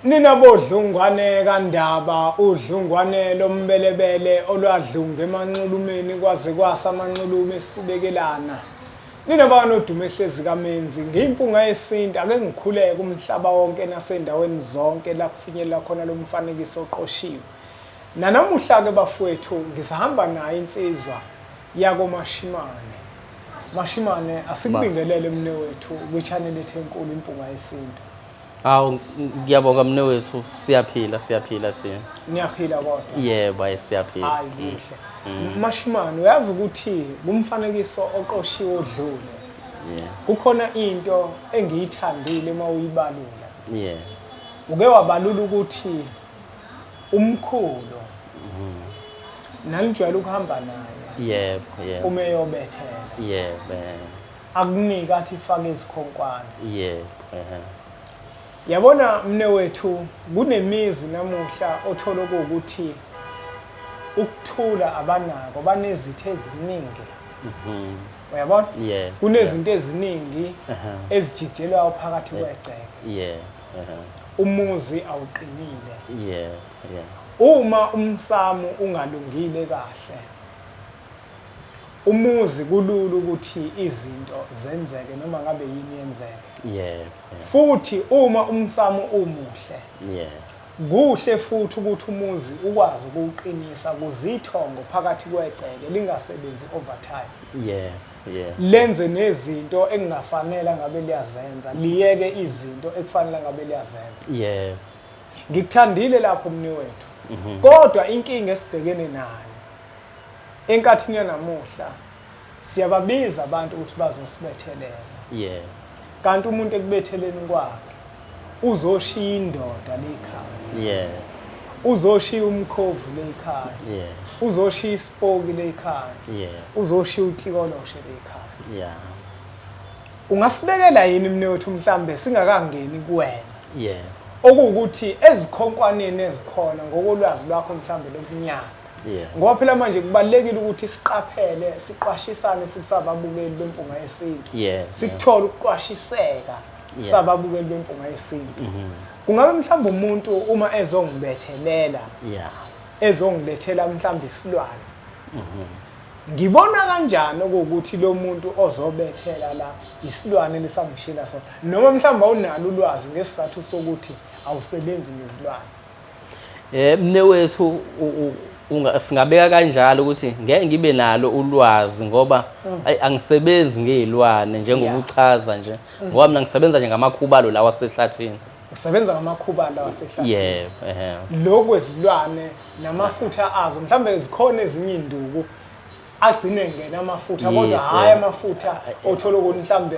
Nina boDlungwane kaNdaba, uDlungwane lombelebele olwadlunga emanxulumeni kwaze kwasa amanxulume esibekelana. Nina bakaNodumo ehlezi kaMenzi, ngiyimpunga yesintu, ake ngikhuleke umhlaba wonke nasendaweni zonke la kufinyelela khona lo mfanekiso oqoshiwe. Nanamuhla-ke bafowethu ngisahamba nayo insizwa yakoMashimane. Mashimane, asikubingelele mnewethu kwi-channel ethu enkulu Impunga Yesintu. Hawu, ngiyabonga mnewethu, siyaphila, siyaphila thina. Niyaphila kodwa? Yebo, hayi siyaphila. Hayi kuhle. Mashimane, uyazi ukuthi kumfanekiso oqoshiwe odlule kukhona into engiyithandile uma uyibalula. Uke wabalula ukuthi umkhulu nanijwayele ukuhamba naye Yebo. uma eyobethela. Yebo. Akunika athi faka izikhonkwane. Yebo. Yabona mnewethu, kunemizi namuhla othola ukuthi ukuthula abanako, banezitha eziningi. Uyabona? Yeah. Kunezinto eziningi ezijikijelwayo phakathi kwegceke. Umuzi awuqinile. Uma umsamo ungalungile kahle, umuzi kulula ukuthi izinto zenzeke noma ngabe yini yenzeke. Futhi uma umsamo umuhle, kuhle futhi ukuthi umuzi ukwazi ukuwuqinisa kuzithongo phakathi kwegceke lingasebenzi overtime. Lenze nezinto engingafanele ngabe liyazenza, liyeke izinto ekufanele ngabe liyazenza. Ngikuthandile lapho mnewethu. Kodwa inkinga esibhekene nayo enkathini yanamuhla, siyababiza abantu ukuthi bazosibethelela. Kanti umuntu ekubetheleni kwakhe uzoshiya indoda lekhaya. Uzoshiya umkhovu lekhaya. Uzoshiya isipoki lekhaya. Uzoshiya utikoloshe lekhaya. Ungasibekela yini mnewethu mhlambe singakangeni kuwena? Okuwukuthi ezikhonkwaneni ezikhona ngokolwazi lwakho mhlambe lokunyanga. Ngoba phela manje kubalulekile ukuthi siqaphele, siqwashisane futhi sababukeli beMpunga Yesintu. Sikuthole ukuqwashiseka sababukeli beMpunga Yesintu. Kungabe mhlawumbe umuntu uma ezongibethelela, ezongilethela mhlawumbe isilwane. Ngibona kanjani ukuthi lo muntu ozobethela la isilwane lesangishila sona, noma mhlawumbe awunalo ulwazi ngesizathu sokuthi awusebenzi ngezilwane? Mnewethu, singabeka kanjalo ukuthi ngeke ngibe nalo ulwazi ngoba angisebenzi ngezilwane njengoba uchaza nje, ngoba mina ngisebenza nje ngamakhubalo lawa asehlathini. Usebenza ngamakhubalo lawa asehlathini? Yebo, ehe. Lokhu kwezilwane namafutha azo, mhlawumbe zikhona ezinye iy'nduku agcine ngena amafutha, kodwa hhayi amafutha othola ukuthi mhlawumbe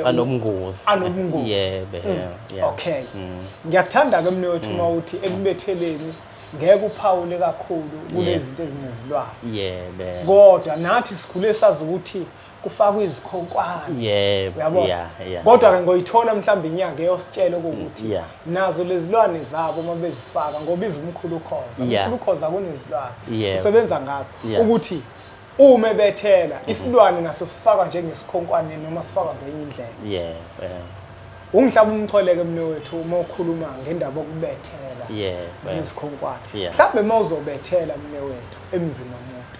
Anobungozi. Anobungozi. Yebo, yeah. Okay. Ngiyakuthanda-ke mnewethu uma uthi ekubetheleni ngeke uphawule kakhulu kulezi zinto ezinezilwane. Kodwa nathi sikhule sazi ukuthi kufakwa izikhonkwane. Uyabona? Kodwa-ke ngoyithola mhlawumbe inyanga eyositshela ukuthi nazo lezilwane zabo uma bezifaka, ngoba izumkhulu ukhoza. Umkhulu ukhoza kunezilwane. Usebenza ngazo. Ukuthi uma ebethela isilwane naso sifakwa njengesikhonkwane noma sifakwa ngenye indlela. Ungihlaba umxholeke mnewethu uma ukhuluma ngendaba okubethela ngezikhonkwane. Mhlawumbe uma uzobethela mnewethu emzini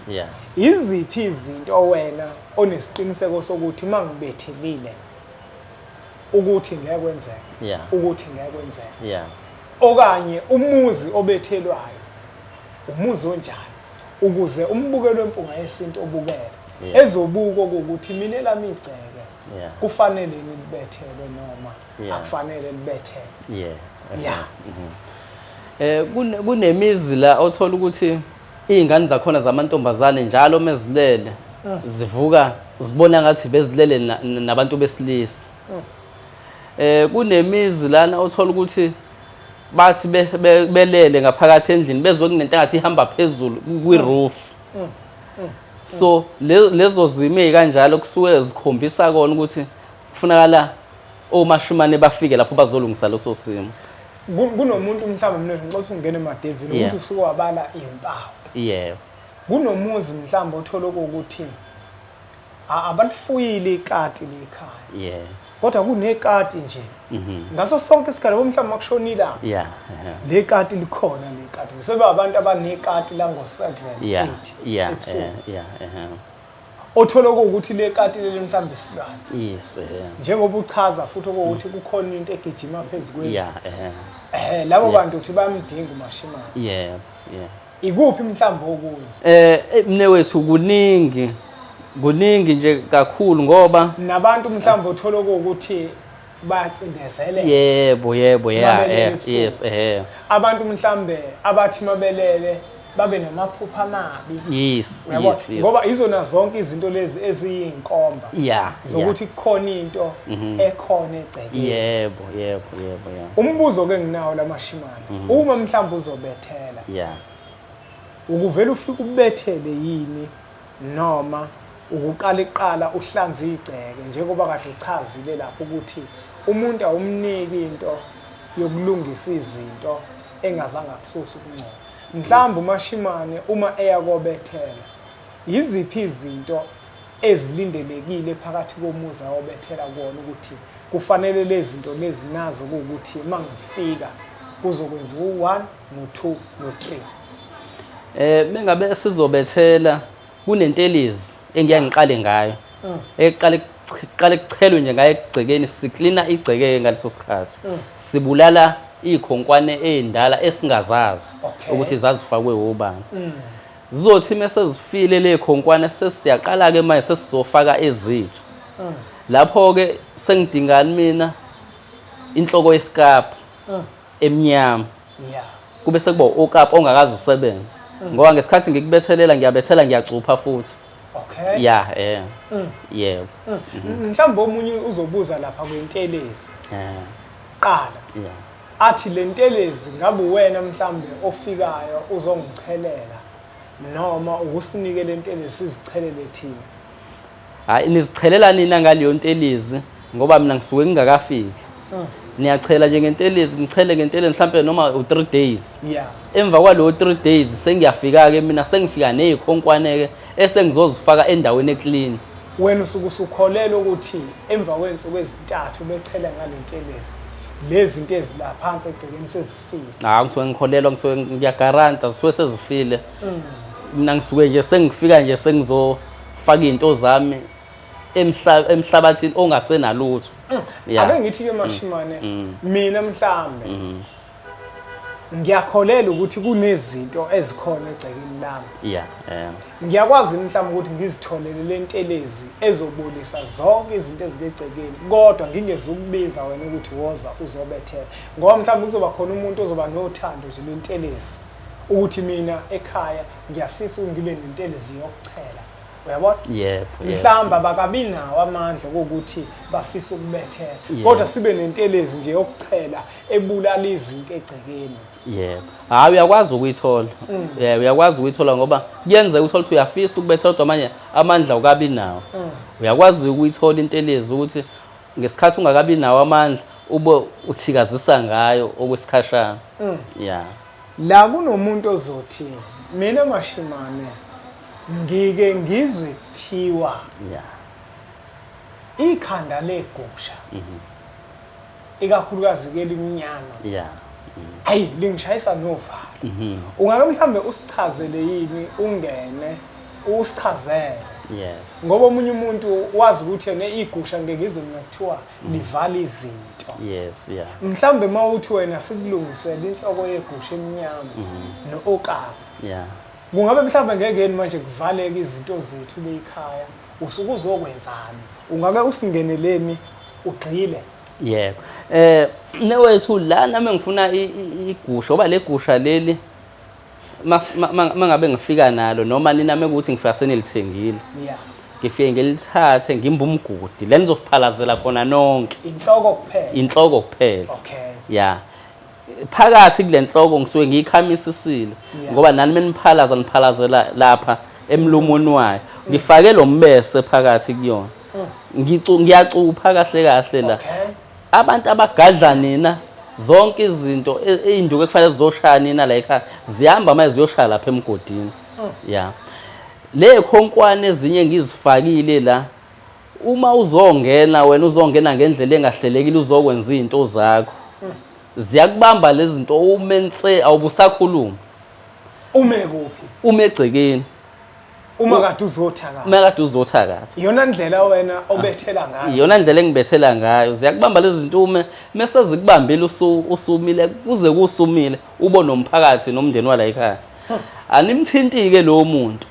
womuntu, iziphi izinto wena onesiqiniseko sokuthi uma ngibethelile ukuthi ngeke kwenzeke, ukuthi ngeke kwenzeke? Okanye umuzi obethelwayo umuzi onjani, ukuze umbukelo weMpunga Yesintu obukele ezobuka ukuthi mina elami igceke kufanele libethelwe noma akufanele libethelwe. Kunemizi la othola ukuthi iy'ngane zakhona zamantombazane njalo mezilele zivuka zibona ngathi bezilele nabantu besilisa. Kunemizi lana othola ukuthi bathi belele ngaphakathi endlini bezwe kunento engathi ihamba phezulu kwi-roof. So lezo zimo ey'kanjalo kusuke zikhombisa kona ukuthi kufunakala omashumane bafike lapho bazolungisa leso simo. Kunomuntu mhlawumbe mina ngixoxa ungena emadevini ukuthi usuke wabala iy'mpawu. Kunomuzi mhlawumbe othola ukuthi abalifuyile ikati lekhaya. Kodwa kunekati nje. Ngaso sonke isikhathi yabo mhlawumbe makushona ilanga. Le kati likhona le kati. Sebe abantu abanekati la ngo-7 8 ebusuku. Othola ukuthi le kati leli mhlawumbe isilwane. Yes. Njengoba uchaza futhi ukuthi kukhona into egijima phezu kwendlu. Labo bantu uthi bayamdinga uMashimane. Yeah. Yeah. Ikuphi mhlawumbe okunye? Mnewethu kuningi. Kuningi nje kakhulu ngoba nabantu mhlawumbe uthola ukuthi bayacindezeleka. Yebo, yebo, yeah, yes, Abantu mhlambe abathi mabelele babe namaphupho amabi. Yes, yes, yes. Ngoba izona zonke izinto lezi eziyinkomba. Zokuthi kukhona into ekhona egcekeni. Yebo, yebo, yebo, yeah. Umbuzo ke nginawo lamashimane. Uma mhlawumbe uzobethela. Ukuvela ufike ubethele yini noma ukuqala iqala uhlanze igceke njengoba kade uchazile lapho ukuthi umuntu awumniki into yokulungisa izinto engazange akususa ukungcola. Mhlawumbe uMashimane uma eya kobethela, yiziphi izinto ezilindelekile phakathi komuzi ayobethela kuwona ukuthi kufanele lezi zinto lezi nazo kuwukuthi uma ngifika kuzokwenziwa u-1 no-2 no-3? Mengabe sizobethela kunentelezi engiya ngiqale ngayo. Eqale kuqale kuchelwe nje ngayo egcekeni, siklina igceke ngaleso sikhathi. Sibulala ikhonkwane ezindala esingazazi ukuthi zazifakwe obani. Zizothi mase zifile le khonkwane sesiyaqala ke manje sesizofaka ezethu. Lapho ke sengidingani mina inhloko yesikaphu emnyama. Kube sekuba okapu ongakaze usebenze. Ngoba ngesikhathi ngikubethelela ngiyabethela ngiyacupha futhi. Okay. Yeah, Yebo. Mhlawumbe omunye uzobuza lapha kwentelezi. Qala. Athi lentelezi ngabe wena mhlawumbe ofikayo uzongichelela noma ukusinike lentelezi sizichelele thina. Hayi nizichelela nina ngaleyo ntelezi ngoba mina ngisuke ngingakafiki. Niyachela nje ngentelezi, ngichele ngentelezi mhlambe noma u3 days. Emva kwalo 3 days sengiyafika ke mina sengifika nezikhonkwane ke esengizozifaka endaweni eclean. Wena usuke usukholelwa ukuthi emva kwensuku ezintathu bechela ngalentelezi lezi zinto ezilaphansi egcekeni sezifile. Hayi ngisuke ngikholelwa, ngisuke ngiyagaranta zisuke sezifile. Mina ngisuke nje sengifika nje sengizofaka izinto zami emhlabathini ongasenalutho. Ake ngithi ke Mashimane, mina mhlambe ngiyakholelwa ukuthi kunezinto ezikhona egcekeni lami. Ngiyakwazi mhlawumbe ukuthi ngizitholele lentelezi ezobolisa zonke izinto ezikegcekeni, kodwa ngingezukubiza wena ukuthi woza uzobethela, ngoba mhlawumbe kuzoba khona umuntu ozoba nothando nje lwentelezi ukuthi mina ekhaya ngiyafisa ukuthi ngibe nentelezi yokuchela. Uyabona? Yebo. Mhlawumbe abakabi nawo amandla ukuthi bafisa ukubethela, kodwa sibe nentelezi nje yokuchela ebulala izinto egcekeni. Yebo. Hayi uyakwazi ukuyithola. Yebo, uyakwazi ukuyithola ngoba kuyenzeka uthole ukuthi uyafisa ukubethela kodwa manje amandla awukabi nawo. Uyakwazi ukuyithola intelezi ukuthi ngesikhathi ungakabi nawo amandla ube uthikazisa ngayo okwesikhashana. Yeah. La kunomuntu ozothi mina Mashimane ngike ngizwe kuthiwa ikhanda legusha ikakhulukazi ke limnyama. Hayi lingishayisa novalo. Ungake mhlambe usichazele yini ungene usichazele? Ngoba omunye umuntu wazi ukuthi yena igusha ngeke ngizwe mina kuthiwa livala izinto. Yes, yeah. Mhlambe mawuthi wena sikulungisele inhloko yegusha emnyama no-okapi. Kungabe mhlambe ngeke yini manje kuvaleke izinto zethu leyikhaya, usuke uzokwenzani? Ungake usingeneleni ugxile? Yebo. Mnewethu la nami ngifuna igusha, ngoba le gusha leli mangabe ngifika nalo noma nina mekuthi ngifika senilithengile. Ngifike ngilithathe ngimbe umgodi la nizophalazela khona nonke. Inhloko kuphela. Inhloko kuphela. Okay. Yeah. Phakathi kule nhloko ngisuke ngiyikhamisisile ngoba nani meniphalaza niphalazela lapha emlomweni wayo. Ngifake lo mbese phakathi kuyona. Ngiyacupha kahle kahle la. Abantu abagadla nina zonke izinto izinduku ekufanele zizoshaya nina la ekhaya zihamba manje ziyoshaya lapha emgodini. Yeah. Le khonkwane ezinye ngizifakile la Uma uzongena wena uzongena ngendlela engahlelekile uzokwenza izinto zakho. Ziyakubamba lezi zinto ume nse awubusakhuluma. Ume kuphi? Ume egcekeni. Uma kade uzothakatha. Uma kade uzothakatha. Iyona ndlela wena obethela ngayo. Iyona ndlela engibethela ngayo. Ziyakubamba lezi zinto ume mese zikubambile usumile kuze kusumile ubone umphakathi nomndeni wala ekhaya. Animthintike lowo muntu.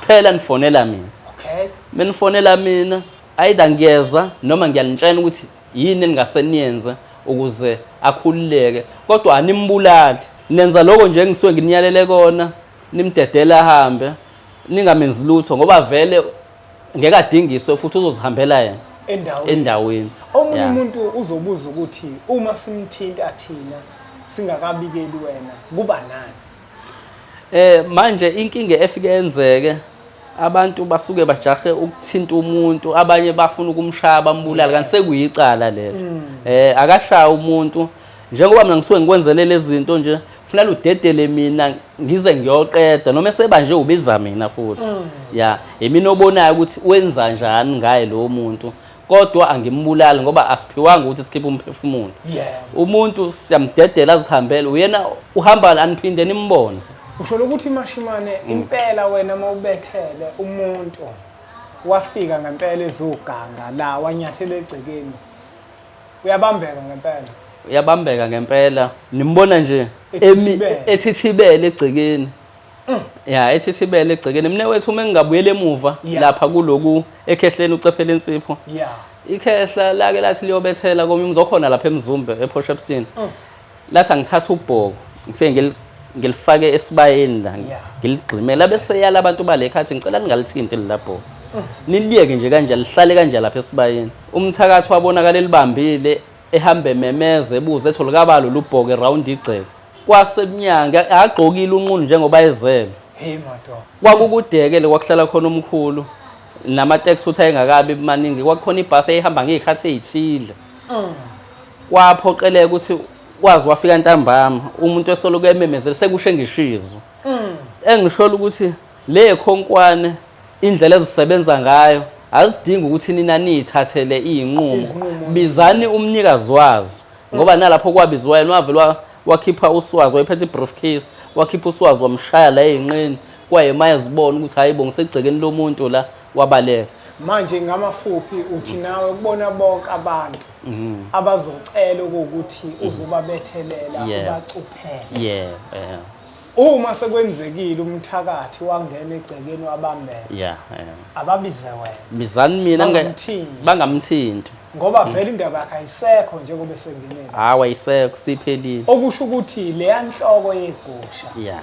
Phela nifonela mina. Okay. Menifonela mina either ngiyeza noma ngiyanitshela ukuthi yini eningase niyenze ukuze akhululeke kodwa animbulali. Nenza lokho nje engisuke nginiyalele kona nimdedele ahambe ningamenzi lutho ngoba vele ngeke adingiswe futhi uzozihambela yena endaweni endaweni. Omunye umuntu uzobuza ukuthi uma simthinta thina singakabikeli wena kuba nani? Manje inkinga efike yenzeke abantu basuke bajahe ukuthinta umuntu abanye bafuna ukumshaya bambulala kanti sekuyicala lelo. Akashaya umuntu njengoba mina ngisuke ngikwenzele lezi zinto nje kufanele udedele mina ngize ngiyoqeda noma esebanje ubiza mina futhi. Ya, yimina obonayo ukuthi wenza njani ngaye lo muntu kodwa angimbulali ngoba asiphiwanga ukuthi sikhiphe umphefumulo. Umuntu siyamdedela azihambele uyena uhamba aniphinde nimbone. Usho ukuthi Mashimane impela wena mawubethele umuntu wafika ngempela ezoganga la wanyathela egcekeni uyabambeka ngempela. Uyabambeka ngempela nimbona nje ethithibele egcekeni. Ya ethithibele egcekeni mina wethu uma ngingabuyela emuva lapha kuloku ekhehleni ucephele insipho. Ikhehla lake lathi liyobethela komunye umuzi okhona lapha eMzumbe ePort Shepstone. Lathi angithatha ubhoko ngifike ngilifake esibayeni la ngiligximela bese yala abantu bale khathi ngicela ningalithinti lela bhoko. Niliyeke nje kanje lihlale kanje lapha esibayeni. Umthakathi wabonakala elibambile ehamba ememeza ebuza ethi olukabalo lubhoke round igceke. Kwasemnyango agqokile unqunu njengoba ezele. Hey madoda. Kwakukudeke le kwakuhlala khona umkhulu namateksi futhi ayengakabi maningi kwakukhona ibhasi eyihamba ngey'khathi ey'thile. Kwaphoqeleka ukuthi kwazi wafika ntambama umuntu esoloku ememezela sekushe ngisho izwi. Engisholo ukuthi le khonkwane indlela ezisebenza ngayo azidingi ukuthi nina niyithathele iy'nqumo. Bizani umnikazi wazo ngoba nalapho kwabizwa yena wavele wakhipha uswazi wayephethe i-briefcase wakhipha uswazi wamshaya la ey'nqeni kwaye maye zibona ukuthi hayi bo ngisegcekeni lomuntu la wabaleka. Manje ngamafuphi uthi nawe kubona bonke abantu abazocela ukuthi uzobabethelela ubacuphele. Yeah. Uma sekwenzekile umthakathi wangena egcekeni wabambeka. Ababize wena. Bizani mina bangamthinti. Ngoba vele indaba yakhe ayisekho njengoba esengenile. Hawu ayisekho siphelile. Okusho ukuthi leya nhloko yegusha.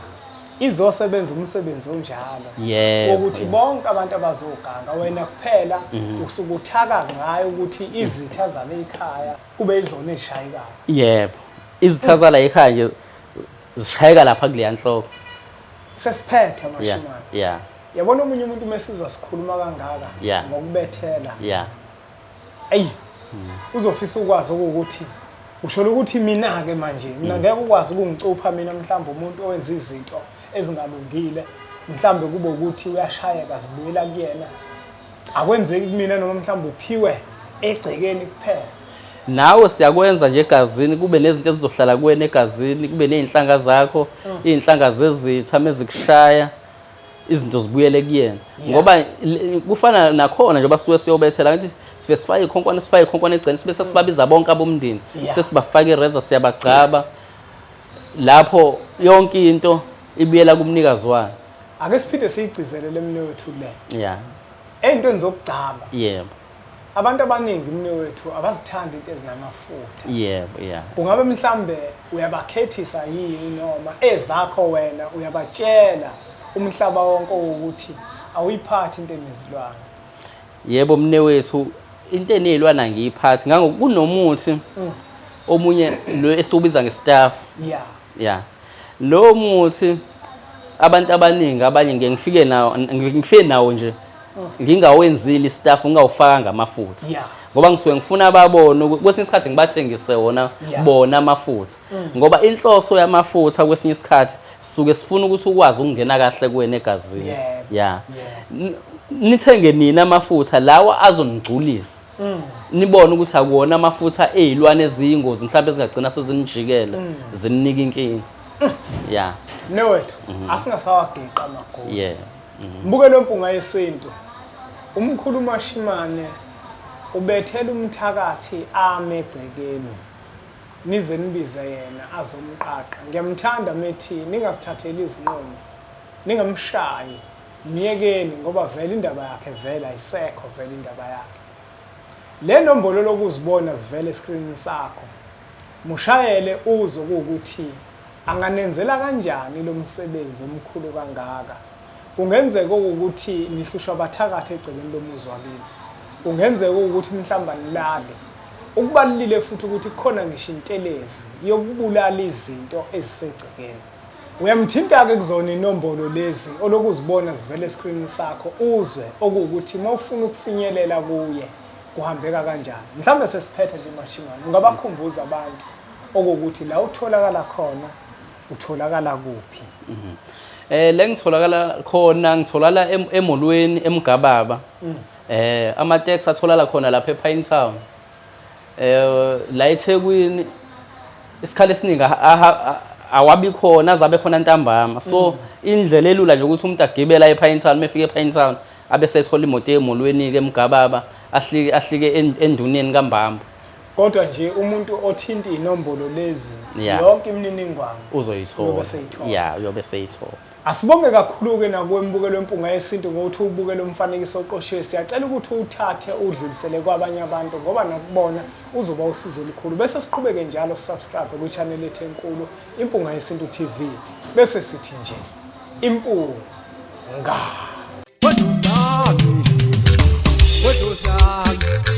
Izosebenza umsebenzi onjalo. Ukuthi bonke abantu abazoganga wena kuphela usukuthaka ngayo ukuthi izitha zale ekhaya kube izona ezishayekayo. Yebo. Izitha zala ekhaya nje zishayeka lapha kuleya nhloko. Sesiphethe Mashimane. Yabona omunye umuntu mesizwa sikhuluma kangaka ngokubethela. Eyi uzofisa ukwazi ukuthi usho ukuthi mina ke manje mina ngeke ukwazi ukungicupha mina mhlawumbe umuntu owenza izinto ezingalungile mhlawumbe kube ukuthi uyashayeka zibuyela kuyena akwenzeki kumina noma mhlawumbe uphiwe egcekeni kuphela. Nawe siyakwenza nje egazini kube nezinto ezizohlala kuwena egazini kube nezinhlanga zakho izinhlanga zezitha mezikushaya izinto zibuyele kuyena ngoba kufana nakhona njengoba suke siyobethela ngithi sibe sifake ikhonkwane sifake ikhonkwane egceni sibe sesibabiza bonke abomndeni sesibafaka ireza siyabagcaba lapho yonke into ibuyela kumnikazi wayo. Ake siphinde siyigcizelele mnewethu le. Ey'ntweni zokugcaba. Yebo. Abantu abaningi mnewethu abazithandi into ezinamafutha. Yebo, yeah. Kungabe mhlambe uyabakhethisa yini noma ezakho wena uyabatshela umhlaba wonke ukuthi awuyiphathi into enezilwane. Yebo mnewethu into enezilwane angiyiphathi ngango kunomuthi omunye lo esiwubiza ngestaff. Yeah. Lo muthi abantu abaningi abanye ngeke ngifike nawo ngifike nawo nje ngingawenzile istaff ngingawufakanga amafutha. Ngoba ngisuke ngifuna babone kwesinye isikhathi ngibathengise wona bona amafutha. Ngoba inhloso yamafutha kwesinye isikhathi sisuke sifuna ukuthi ukwazi ukungena kahle kuwena egazini. Nithenge nina amafutha lawa azonigculisa. Nibone ukuthi akuwona amafutha ezilwane eziyingozi mhlawumbe ezingagcina sezinijikela zininika inkinga. Yeah. Mnewethu, asingasawageqa amagoli. Yeah. Mbukelo wempunga yesintu. Umkhulu uMashimane ubethela umthakathi ame egcekeni. Nize nibize yena azomqaqa. Ngiyamthanda methi ningasithatheli izinqumo. Ningamshayi. Myekeni ngoba vele indaba yakhe vele ayisekho vele indaba yakhe. Le nombolo lokuzibona zivele eskrinini sakho. Mushayele uzwe kuwukuthi anganenzela kanjani lo msebenzi omkhulu kangaka. Kungenzeka okuwukuthi nihlushwa abathakathi egcekeni lomuzi wakini. Kungenzeka ukuthi mhlawumbe anilali. Ukubalulile futhi ukuthi kukhona ngisho intelezi yokubulala izinto ezisegcekeni. Uyamthinta-ke kuzona inombolo lezi olokuzibona zivela eskrinini sakho uzwe okuwukuthi uma ufuna ukufinyelela kuye kuhambeka kanjani. Mhlawumbe sesiphetha nje Mashimane, ungabakhumbuza abantu okuwukuthi la utholakala khona utholakala kuphi? Le ngitholakala khona ngitholakala emolweni eMgababa. Ama taxi atholakala khona lapha ePine Town. La eThekwini isikhala esiningi awabi khona azabe khona ntambama. So indlela elula nje ukuthi umuntu agibele aye ePine Town, mefika ePine Town abe sethola imoto emolweni ke eMgababa ahlike ahlike enduneni kaMbambo. Kodwa nje umuntu othinta inombolo lezi yonke imininingwane uzoyithola. Uyobe seyithola. Yeah, uyobe seyithola. Asibonge kakhulu-ke nakuwe mbukelo wempunga yesintu ngokuthi ubuke lo mfanekiso oqoshiwe. Siyacela ukuthi uwuthathe uwudlulisele kwabanye abantu ngoba nakubona uzoba usizo olukhulu. Bese siqhubeke njalo sisubscribe kwi-channel yethu enkulu Impunga Yesintu TV. Bese sithi nje impunga. Weduzami, weduzami.